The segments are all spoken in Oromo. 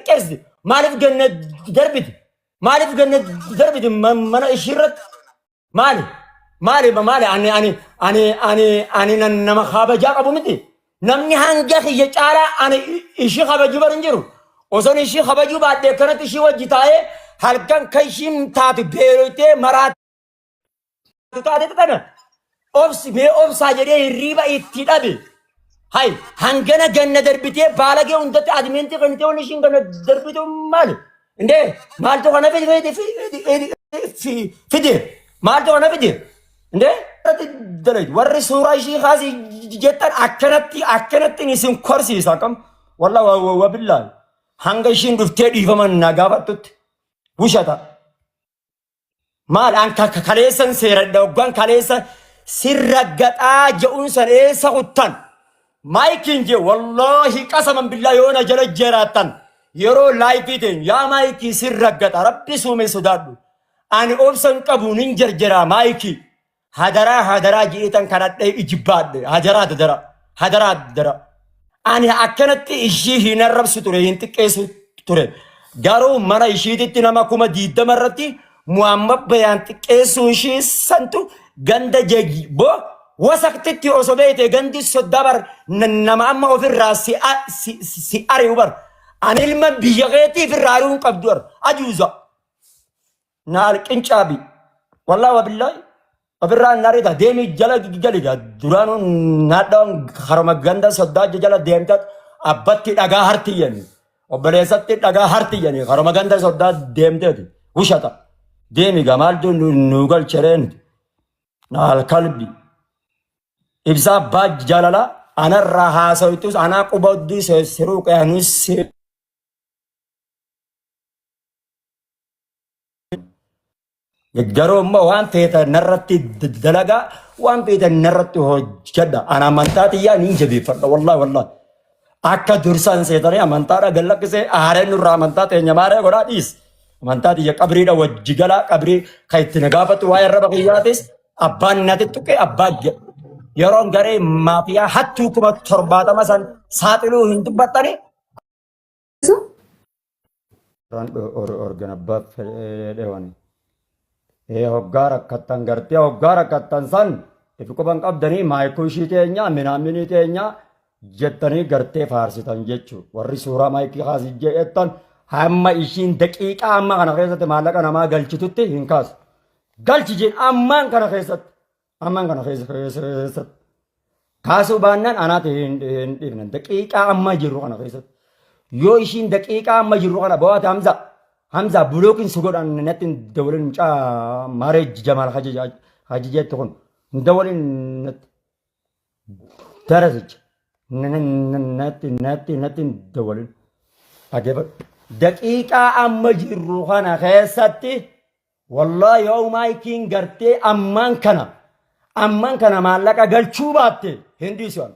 xiqqeessiti? Maaliif ganna darbiti? Maaliif ganna darbiti mana ishii irratti? Maali? Maali maali ani ani ani ani ani nama kabajaa qabu miti. Namni hanga kiyya caalaa ani ishii kabajuu bar hin jiru. Osoon ishii kabajuu baadhee akkanatti ishii wajji taa'ee halkan kan ishiin taatu beeloytee maraatu taate tana obsi mee obsaa jedhee hirriiba itti dhabe. Hay hangana ganna darbitee baalagee hundatti adimeentii kennitee wanni ishiin ganna darbitu maali? Indee maaltu kana fide fide maaltu kana fide? Indee dalagdu warri suuraa ishii kaasii jettan akkanatti akkanatti isin korsiisa akkam walla wabillaa hanga ishiin dhuftee dhiifama na gaafattutti wushata. Maal an kaleessan seeradha hoggaan kaleessa sirra gaxaa je'uun san eessa kuttan maayikiin jee wallaahi qasaman billaa yoo na jala jiraattan yeroo laayifii teen yaa maayikii sirra gaxa rabbi suume sodaadhu ani obsa hin qabu nin jarjaraa maayikii Hadaraa hadaraa jeetan kadhadhee ijibbaadhe hadaraa hadaraa hadaraa hadaraa. Ani akkanatti ishii hin arrabsu ture hin xiqqeessu ture. Garuu mana ishiititti nama 20,000 irratti Muhammad Bayaan xiqqeessuu ishii santu ganda bo wasaktitti osoo beekte gandi soddaa bar nama amma ofirraa si ari'u bar. Ani ilma biyya keetii ofirraa ari'uu hin qabdu bar ajuuza. Naal qincaabi. Wallaahi wabillaahi. Ofirraa hin ariita deemi jala galiga duraanuu naadhaan haroma ganda soddaa jala deemta abbatti dhagaa hartiyyani obboleessatti dhagaa hartiyyani haroma ganda soddaa deemteeti wushata deemi gaa maaltu nu galchereen naal kalbi ibsaa abbaa jaalala anarraa haasawitus anaa quba hudduu siruu qe'anus Garuu immoo waan feetan narratti dalagaa waan feetan narratti hojjedha. Ani amantaa tiyyaa niin jabeeffadha wallahi wallahi. Akka dursaan seetanii amantaadha gad lakkisee aareen nurraa amantaa teenya maaree godhaa dhiis. Amantaa tiyya qabriidha wajji galaa qabrii kan itti na gaafatu waa'ee arraba kiyyaatis abbaan natti tuqe abbaa yeroon garee maafiyaa hattuu 70,000 san saaxiluu hin dubbattani. Ran organ abbaa fedheewani. Ee hoggaa rakkattan gartee hoggaa rakkattan san ifi quban qabdanii maayikuu ishii teenya minaaminii teenya jettanii gartee faarsitan jechuu warri suuraa maayikii kaasi jedhettan hamma ishiin daqiiqaa amma kana keessatti maallaqa namaa galchitutti hin kaasu. Galchi jeen ammaan kana keessatti Ammaan kana keessa keessatti kaasuu baannaan anaati hin dhiifne daqiiqaa amma jirru kana keessatti yoo ishiin daqiiqaa amma jirru kana bo'aate Hamza Hamza bulookiin si godhan natti hin dawalin mucaa maaree Jamaal hajajeetti kun hin dawalin natti darasicha natti natti natti hin dawalin dhaggeeffadhu daqiiqaa amma jirru kana keessatti Wallahi yoo maayikiin gartee ammaan kana ammaan kana maallaqa galchuu baatte hin dhiisu ani.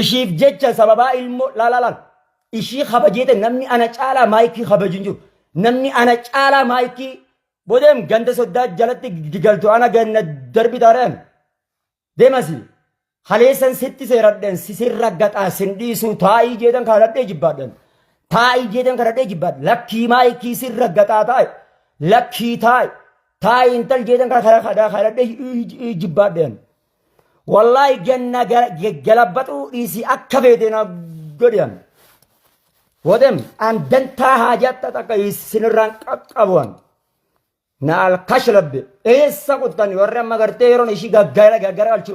Ishiif jecha sababaa ilmoo laalalaan ishii kabajeete namni ana caalaa maayikii kabaju hin jiru. Namni ana caalaa maayikii bodeem ganda soddaa jalatti galtu ana ganna darbi taareen deemasi. Kaleessan sitti seeradhen si sirra gaxaa sin dhiisuu taa'ii jeetan kadhadhee jibbaadhan. Taa'ii jeetan kadhadhee jibbaadha. Lakkii maayikii sirra gaxaa taa'i. Lakkii taa'i. Taa'i intal jeetan kadhadhee jibbaadhan. Wallaahi ganna galabbaxuu dhiisii akka feete na godhan. Wadem an dantaa haajatta takka isinirraan qaqqabuan. Na alkashlabbe eessa kuttan warri amma gartee yeroon ishii gaggara gaggara galchu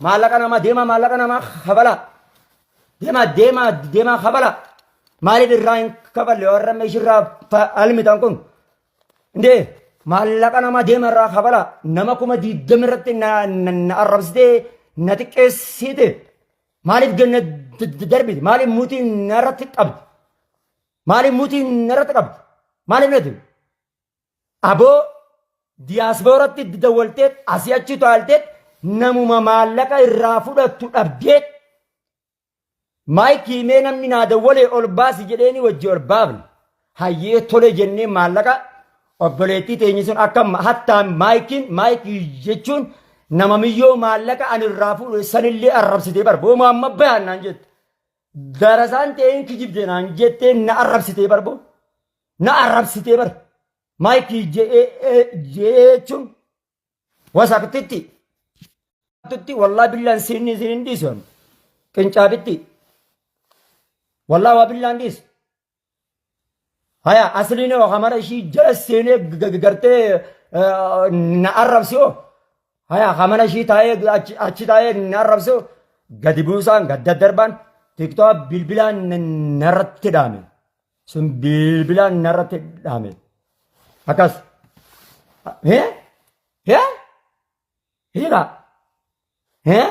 maallaqa namaa deemaa maallaqa namaa kafala deemaa deemaa deemaa kafala maaliif irraa hin kafalle warri amma ishirraa almitan kun indee maallaqa namaa deema irraa kafala nama 20,000 irratti na na arrabsitee na xiqqeessite maaliif ganna darbite maaliif mutii narratti qabdi maaliif mutii narratti qabdi maaliif nati Aboo diyaaspooratti dawwalteet asii achi utaalteet namuma maallaqa irraa fudhattu dhabdeet maayikii mee namni naa dawwalee ol baasi jedheeni wajji ol baafne hayyee tole jennee maallaqa obboleettii teenye sun akka hattaa maayikiin maayikii jechuun nama miyyoo maallaqa ani irraa fuudhe sanillee arrabsitee bar boo maamma bayaan naan jette darasaan ta'een kijibde naan jettee na arrabsitee bar boo. Na arrabsitee bar. Maayikii jechuun wasaktitti. Tutti wallaa billaan siin siin hin dhiisu. Qincaabitti. Wallaa waa billaan dhiisu. Haya asliin hoo kamara ishii jala seenee gartee na arrabsi hoo. Haya kamara ishii taa'ee achi taa'ee na arrabsi hoo. Gadi buusaan gad daddarbaan tiktook bilbilaan narratti dhaame. Sun bilbilaan narratti dhaame. Akkas. Hee? Hee? Hiika. Hee?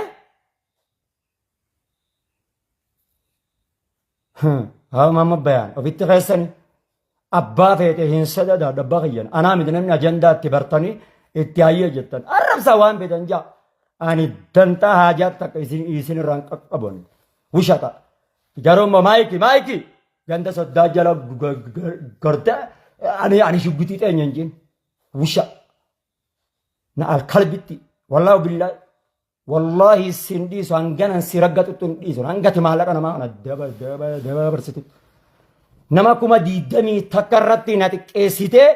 Haa mamma bayaan ofitti keessani abbaa feete hin sadada abbaa kiyyan anaa miti namni ajandaa itti bartanii itti hayyee jettan arrabsaa waan feetan jaa ani dantaa haajaa takka isin isin irraan qaqqaban wishata garuu immoo maayiki maayiki ganda soddaa jala gorte ani ani shugguxii teenya hin jin wisha na alkalbitti wallaahi billaahi Wallaahi sin dhiisu hanganan si raggaxuttu hin dhiisu hangati maallaqa namaa kana daba daba dabarsitutti. Nama 21,000 irratti na xiqqeessitee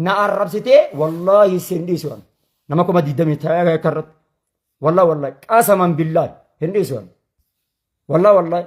na arrabsitee wallaahi sin dhiisu nama 21,000 irratti. Wallaahi wallaahi qasaman billaahi hin dhiisu. Wallaahi wallaahi.